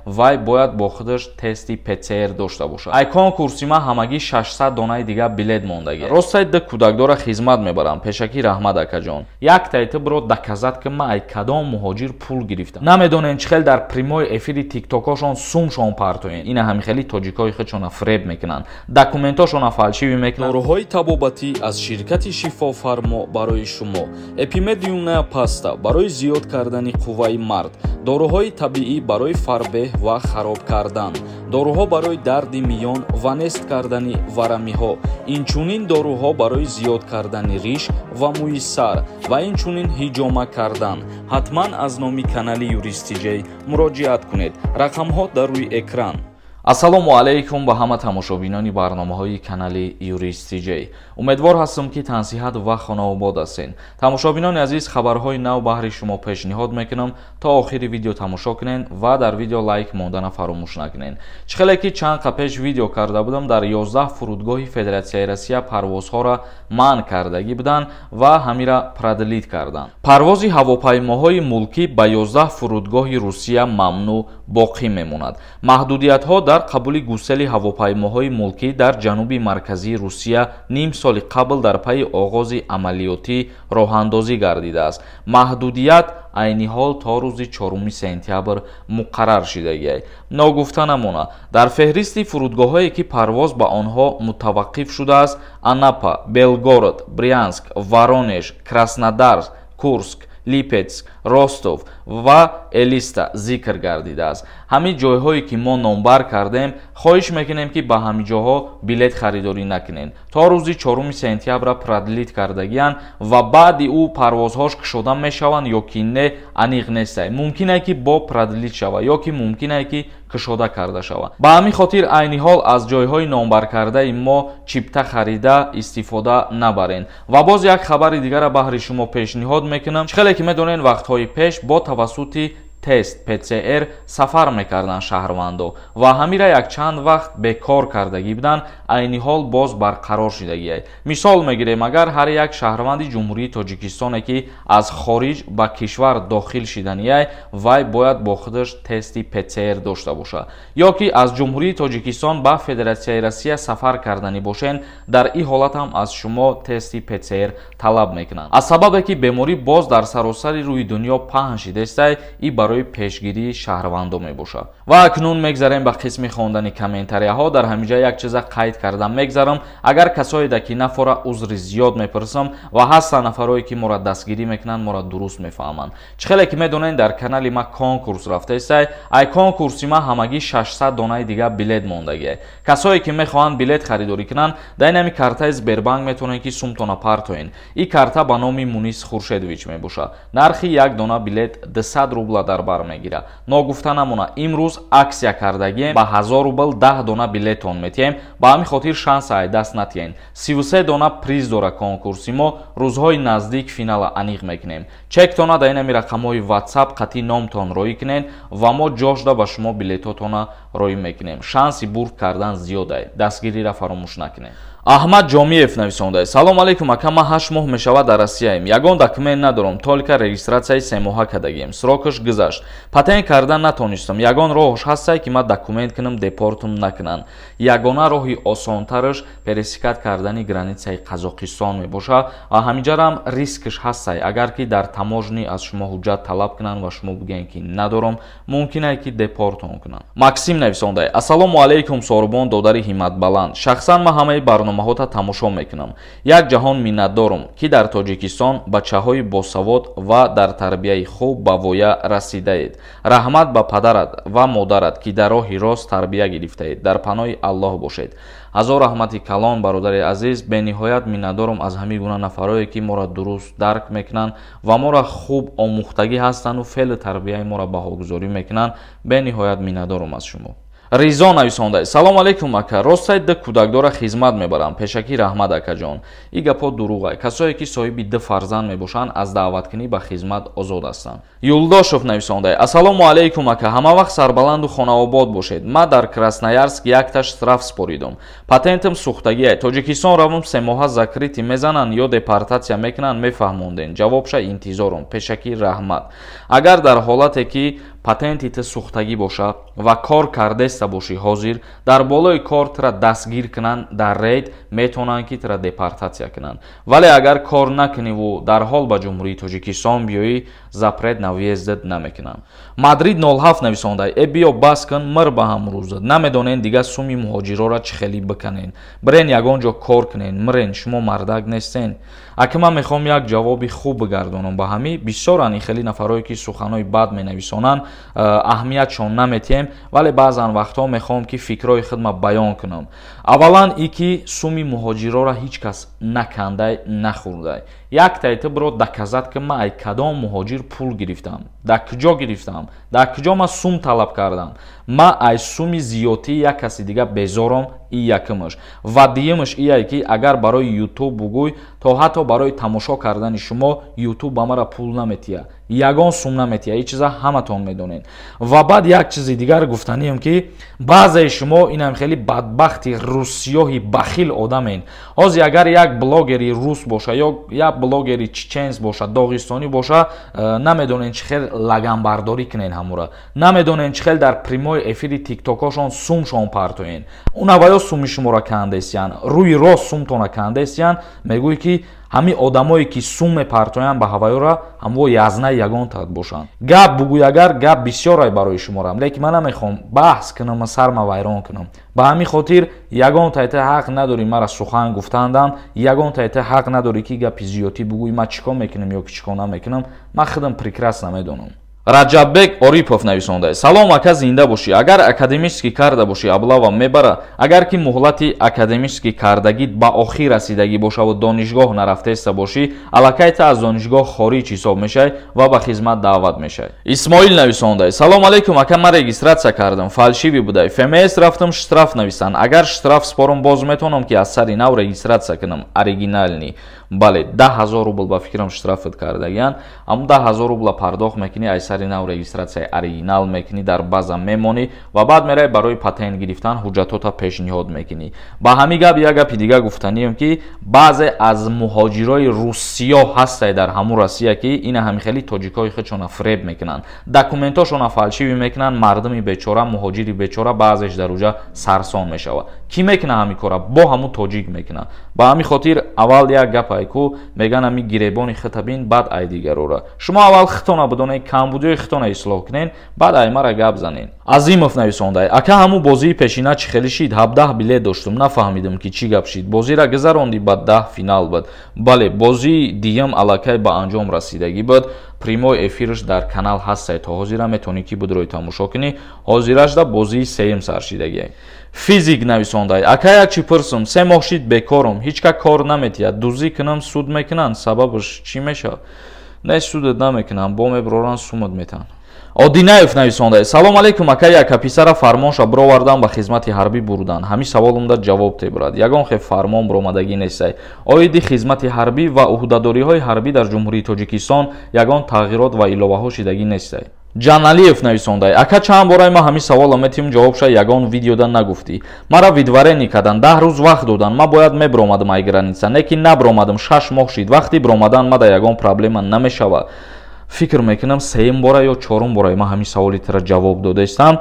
Вай бояд бо худаш тести ПЦР дошта бошад. Ай конкурси ман ҳамагӣ 600 донаи дига билет мондагӣ. Ростай ду кӯдакдора хизмат мебарам. Пешакӣ раҳмат, акаҷон. Яктаи ту биро доказать ки ман ай кадом муҳоҷир пул гирифтам. Намедонем, чӣ хел дар прямой эфири тиктокошон сумшон партоен. Ина ҳами хели тоҷикои худшона фреб мекунанд, документошона фальшивый мекунанд. Доруҳои табобатӣ аз ширкати Шифофармо барои шумо: Эпимедиумная паста барои зиёд кардани қувваи мард, доруҳои табиӣ барои фарбеҳ ва хароб кардан, доруҳо барои дарди миён ва нест кардани варамиҳо, инчунин доруҳо барои зиёд кардани риш ва мӯи сар ва инчунин ҳиҷома кардан. Ҳатман аз номи канали Юристиҷей муроҷиат кунед. Рақамҳо дар рӯи экран. Ассалому алайкум ба ҳама тамошобинони барномаҳои канали Юрист Тиҷей. Умедвор ҳастам, ки тансиҳат ва хонаобод ҳастед. Тамошобинони азиз, хабарҳои нав баҳри шумо пешниҳод мекунам. То охири видео тамошо кунед ва дар видео лайк мондана фаромӯш накунед. Чӣ хеле ки чанд қа пеш видео карда будам, дар 11 фурудгоҳи Федератсияи Россия парвозҳоро манъ кардагӣ буданд ва ҳамира продлить карданд. Парвози ҳавопаймоҳои мулкӣ ба 11 фурудгоҳи Русия мамнӯъ боқӣ мемонад. Маҳдудиятҳо дар қабули гусели ҳавопаймоҳои мулкӣ дар ҷануби марказии Русия ним соли қабл дар пайи оғози амалиётӣ роҳандозӣ гардидааст. Маҳдудият айни ҳол то рӯзи 4 сентябр муқаррар шидагиай. Ногуфта намона, дар феҳристи фурудгоҳҳое, ки парвоз ба онҳо мутаваққиф шудааст, Анапа, Белгород, Брянск, Воронеж, Краснодар, Курск, Липетск, Ростов ва Элиста зикр гардидааст. Ҳамин ҷойҳое, ки мо номбар кардем, хоҳиш мекунем, ки ба ҳамин ҷоҳо билет харидорӣ накунед. То рӯзи 4 сентябра продлить кардагиянд ва баъди ӯ парвозҳош кушода мешаванд ё ки не, аниқ нестай. Мумкине, ки бо продлить шавад ё ки мумкине, ки кушода карда шавад. Ба ҳамин хотир айни ҳол аз ҷойҳои номбаркардаи мо чипта харида истифода набарен. Ва боз як хабари дигара баҳри шумо пешниҳод мекунам. Чӣ хеле ки медонед, вақтҳои пеш бо тавассути тест ПЦР сафар мекарданд шаҳрвандо ва ҳамира якчанд вақт бекор кардагӣ буданд, айни ҳол боз барқарор шидагиай. Мисол мегирем, агар ҳар як шаҳрванди Ҷумҳурии Тоҷикистоне, ки аз хориҷ ба кишвар дохил шиданиай, вай бояд бо худаш тести ПЦР дошта бошад. Ё ки аз Ҷумҳурии Тоҷикистон ба Федератсияи Россия сафар карданӣ бошен, дар ин ҳолат ҳам аз шумо тести ПЦР талаб мекунанд. Аз сабабе ки беморӣ боз дар саросари рӯи дунё паҳн шидастай, и барои пешгирии шаҳрвандо мебошад. Ва акнун мегзарем ба қисми хондани комментарияҳо. Дар ҳамин ҷа як чиза қайд карда мегзарам. Агар касоеда ки нафора, узри зиёд мепурсам ва ҳастанд нафарое, ки моро дастгирӣ мекунанд, моро дуруст мефаҳманд. Чӣ хеле ки медонед, дар канали ма конкурс рафтаистай. Ай конкурси ма ҳамагӣ 600 донаи дига билет мондагиай. Касое ки мехоҳанд билет харидорӣ кунанд, дар инами картаи Сбербанк метавонед, ки сумтона партоен. Ин карта ба номи Мунис Хуршедович мебошад. Нархи як дона билет 200 рубла дар бар мегирад. Ногуфта намона, имрӯз аксия кардагием, ба 1000 рубл 10 дона билетон метиҳем. Ба ҳамин хотир шанса ай даст натиҳен. 33 дона приз дора конкурси мо. Рӯзҳои наздик финала аниқ мекунем. Чектона дар инами рақамҳои WhatsApp қатъи номтон роӣ кунед ва мо ҷошда ба шумо билетотона роӣ мекунем. Шанси бурд кардан зиёдай, дастгириро фаромӯш накунед. Аҳмад Ҷомиев нависонда: «Салом алейкум, ака, ман 8 моҳ мешавад дар Россияем, ягон документ надорам, только регистрацияи 3 моҳа кардагием, срокаш гузашт, патент карда натонистам. Ягон роҳш ҳастае, ки ман документ кунам, депортум накунанд?» Ягона роҳи осонтараш пересекать кардани границаи Қазоқистон мебошад ва ҳаминҷарам рискш ҳастае. Агар ки дар таможня аз шумо ҳуҷҷат талаб кунанд ва шумо бигӯед, ки надорам, мумкине, ки депортон кунанд. Максим нависонда: «Ассалому алайкум, Сорубон додари ҳимматбаланд. Шахсан ман ҳамаи барномаҳота тамошо мекунам. Як ҷаҳон миннатдорум, ки дар Тоҷикистон бачаҳои босавод ва дар тарбияи хуб ба воя расидаед. Раҳмат ба падарат ва модарат, ки дар роҳи рост тарбия гирифтаед. Дар паноҳи Аллоҳ бошед.» Ҳазор раҳмати калон, бародари азиз. Бениҳоят миннатдорам аз ҳамин гуна нафарое, ки моро дуруст дарк мекунанд ва моро хуб омӯхтагӣ ҳастанду феълу тарбияи моро баҳогузорӣ мекунанд. Бениҳоят миннатдорам аз шумо. Ризо нависонда: салом алейкум ака, ростай ду кӯдакдора хизмат мебарам, пешакӣ раҳмат акаҷон. И гапҳо дурӯғай. Касое ки соҳиби ду фарзанд мебошанд, аз даъваткунӣ ба хизмат озод ҳастанд. Юлдошев нависонда: ассалому алейкум ака, ҳама вақт сарбаланду хонаобод бошед. Ман дар Красноярск якта штраф споридум, патентам сӯхтагиай. Тоҷикистон равам, 3 моҳа закрытый мезананд ё депортатсия мекунанд? Мефаҳмонден, ҷавобша интизорум, пешакӣ раҳмат. Агар дар ҳолате ки патенти ту сӯхтагӣ боша ва кор кардеста бошӣ, ҳозир дар болои кор тура дастгир кунанд дар рейд, метавонанд ки тура депортатсия кунанд. Вале агар кор накуниву дарҳол ба Ҷумҳурии Тоҷикистон биёӣ, запрет на въезд ат намекунанд. Мадрид 07 нависонда: э биё, бас кун, мир ба ҳамрӯзат. Намедонен дигар суми муҳоҷирора чӣ хеле биканен. Бирен ягон ҷо кор кунен, мирен, шумо мардак нестен. Ака, ман мехоҳам як ҷавоби хуб бигардонам ба ҳамӣ. Бисёран ин хеле нафарое ки суханҳои бад менависонанд, аҳамиятшон наметиҳем, вале баъзан вақтҳо мехоҳам ки фикрҳои худма баён кунам. Аввалан, и ки суми муҳоҷирора ҳеҷ кас накандай, нахӯрдай. Яктаи ту биро доказать ки ман ай кадом муҳоҷир пул гирифтам, дар куҷо гирифтам, дар куҷо ман сум талаб кардам. Ман ай суми зиёдтии як каси дига безорам. И якумаш. Ва дуюмаш ие ки агар барои Ютуб бугӯй, то ҳатто барои тамошо кардани шумо Ютуб ба мара пул наметиҳа, ягон сум наметиҳа. Ин чиза ҳаматон медонед. Ва баъд як чизи дигар гуфтанием, ки баъзеи шумо инам хеле бадбахти русиёҳи бахил одамен. Ҳозир агар як блогери рус боша ё як блогери чеченс боша, доғистонӣ боша, намедонен чӣ хел лаганбардорӣ кунен ҳамура, намедонен чӣ хел дар прямой эфири тиктокошон сумшон партоен. Унаваё суми шуморо кандесиян, рӯи рост сумтона кандесиян. Мегӯй ки ҳамин одамое ки сум мепартоянд ба ҳавайёра, ҳамво язнаи ягон тат бошанд. Гап бугӯй, агар гап бисёрай барои шуморам, лекин ман намехоҳам баҳс кунам, сарма вайрон кунам. Ба ҳамин хотир ягон тайта ҳақ надорӣ мара сухан гуфтандам, ягон тайта ҳақ надорӣ ки гапи зиёдтӣ бугӯй. Ман чӣ кор мекунам ё ки чӣ кор намекунам, ман худам прекрасно медонам. Раҷаббек Орипов нависонда: салом ака, зинда бошӣ. Агар академический карда бошӣ, облава мебара? Агар ки муҳлати академический кардагит ба охир расидагӣ бошаву донишгоҳ нарафтеста бошӣ, аллакай та аз донишгоҳ хориҷ ҳисоб мешавӣ ва ба хизмат даъват мешавӣ. Исмоил нависонда: салом алейкум ака, ман регистрация кардам, фальшивый будай. ФМС рафтам, штраф нависанд. Агар штраф спорам, боз метавонам ки аз сари нав регистрация кунам оригинальный? Бале, 10 000 рубл ба фикрам штрафат кардагиян. Ҳамун 10 000 рубла пардохт мекунӣ, аз сари нав регистрацияи оригинал мекунӣ, дар база мемонӣ ва баъд меравӣ барои патент гирифтан, ҳуҷҷатота пешниҳод мекунӣ. Ба ҳамин гап як гапи дига гуфтанием, ки баъзе аз муҳоҷирои русиё ҳастай дар ҳамун Россия, ки ина ҳами хели тоҷикои худшона фиреб мекунанд, документошона фальшивый мекунанд. Мардуми бечора, муҳоҷири бечора баъзеш дар уҷа сарсон мешавад. Кӣ мекуна ҳамин кора? Бо ҳамун тоҷик мекунад. Ба ҳамин хотир аввал як гап айку меган: ҳами гиребони хита бин, баъд ай дигарора. Шумо аввал хитона бидонед, камбудиҳои хитона ислоҳ кунен, баъд ай мара гап занен. Азимов нависонда: ака, ҳамун бозии пешина чӣ хеле шид? 17 билет доштум, нафаҳмидам ки чӣ гап шид. Бозира гузарондӣ, ба 10 финал буд. Бале, бозии диюм аллакай ба анҷом расидагӣ буд. Прямой эфирш дар канал ҳастай, то ҳозира метавонӣ ки будрои тамошо кунӣ. Ҳозирашда бозии сеюм саршидагиай. Физик нависондай: ака, як чӣ пурсум, 3 моҳ шид бекорум, ҳеҷ ка кор наметиҳад. Дуздӣ кунам, суд мекунанд? Сабабаш чӣ мешавад? Не, судат намекунанд, бо меброранд, сумат метаҳанд. Одинаев нависонда: салом алейкум ака, яка писара фармонша бировардан, ба хизмати ҳарбӣ бурдан. Ҳамин саволумда ҷавоб тебурад. Ягон хел фармон биромадагӣ нестай. Оиди хизмати ҳарбӣ ва ӯҳдадориҳои ҳарбӣ дар Ҷумҳурии Тоҷикистон ягон тағйирот ва иловаҳо шидагӣ нестай. Ҷаналиев нависондай: ака, чанд бора ма ҳамин савола метиҳм, ҷавобша ягон видеода нагуфтӣ. Мара выдворение кардан, 10 рӯз вақт додан, ма бояд мебиромадам ай граница, не ки набиромадам, 6 моҳ шид. Вақти биромадан мада ягон проблема намешавад? Фикр мекунам, сеюм бора ё чорум бора ман ҳамин саволи тира ҷавоб додаистам.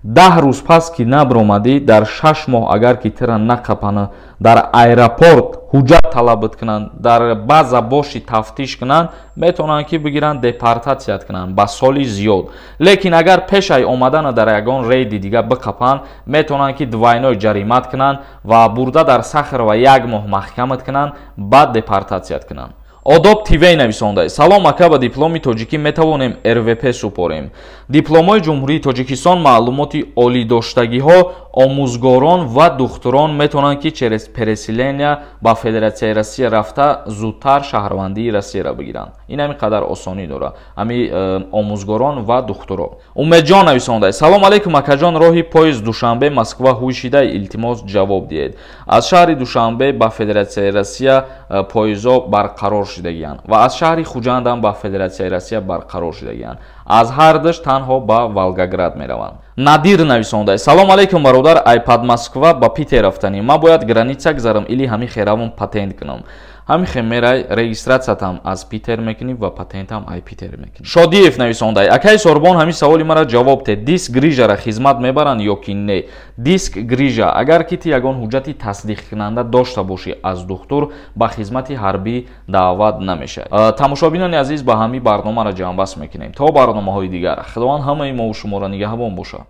10 рӯз пас ки набиромадӣ, дар 6 моҳ агар ки тира нақапана, дар аэропорт ҳуҷҷат талабат кунанд, дар база боши тафтиш кунанд, метавонанд ки бигиранд, депортатсият кунанд ба соли зиёд. Лекин агар пешай омадана дар ягон рейди дига биқапанд, метавонанд ки двойной ҷаримат кунанд ва бурда дар Сахарова як моҳ маҳкамат кунанд, баъд депортатсият кунанд. Одоб ТВ нависонда: салом ака, ба дипломи тоҷикӣ метавонем РВП супорем? Дипломҳои Ҷумҳурии Тоҷикистон, маълумоти олидоштагиҳо, омӯзгорон ва духтурон метавонанд, ки через переселения ба Федератсияи Россия рафта, зудтар шаҳрвандии Россияро бигиранд. Ин ҳамин қадар осонӣ дорад, ҳами омӯзгорон ва духтуро. Умедҷон нависонда: салом алейкум акаҷон, роҳи поезд Душанбе Москва ҳуй шида, илтимос ҷавоб диҳед. Аз шаҳри Душанбе ба Федератсияи Россия поездҳо барқарор шудагиянд ва аз шаҳри Хуҷандам ба Федератсияи Россия барқарор шудагиянд. Аз ҳардуш танҳо ба Волгоград мераванд. Надир нависонда: салом алейкум бародар, айпад Москва ба Питер рафтанӣ, ман бояд граница гузарам или ҳамин херавон патент кунам? Ҳамин хе мерай, регистратсиятам аз Питер мекунӣ ва патентам ай Питер мекунӣ. Шодиев нависонда: акаи Сорбон, ҳамин саволи мара ҷавоб те, диск грижара хизмат мебаранд ё ки не? Диск грижа, агар ки ту ягон ҳуҷҷати тасдиқкунанда дошта бошӣ аз духтур, ба хизмати ҳарбӣ даъват намешавад. Тамошобинони азиз, ба ҳамин барномаро ҷамъбаст мекунем. То барномаҳои дигар, Худованд ҳамаи мову шуморо нигаҳбон бошад.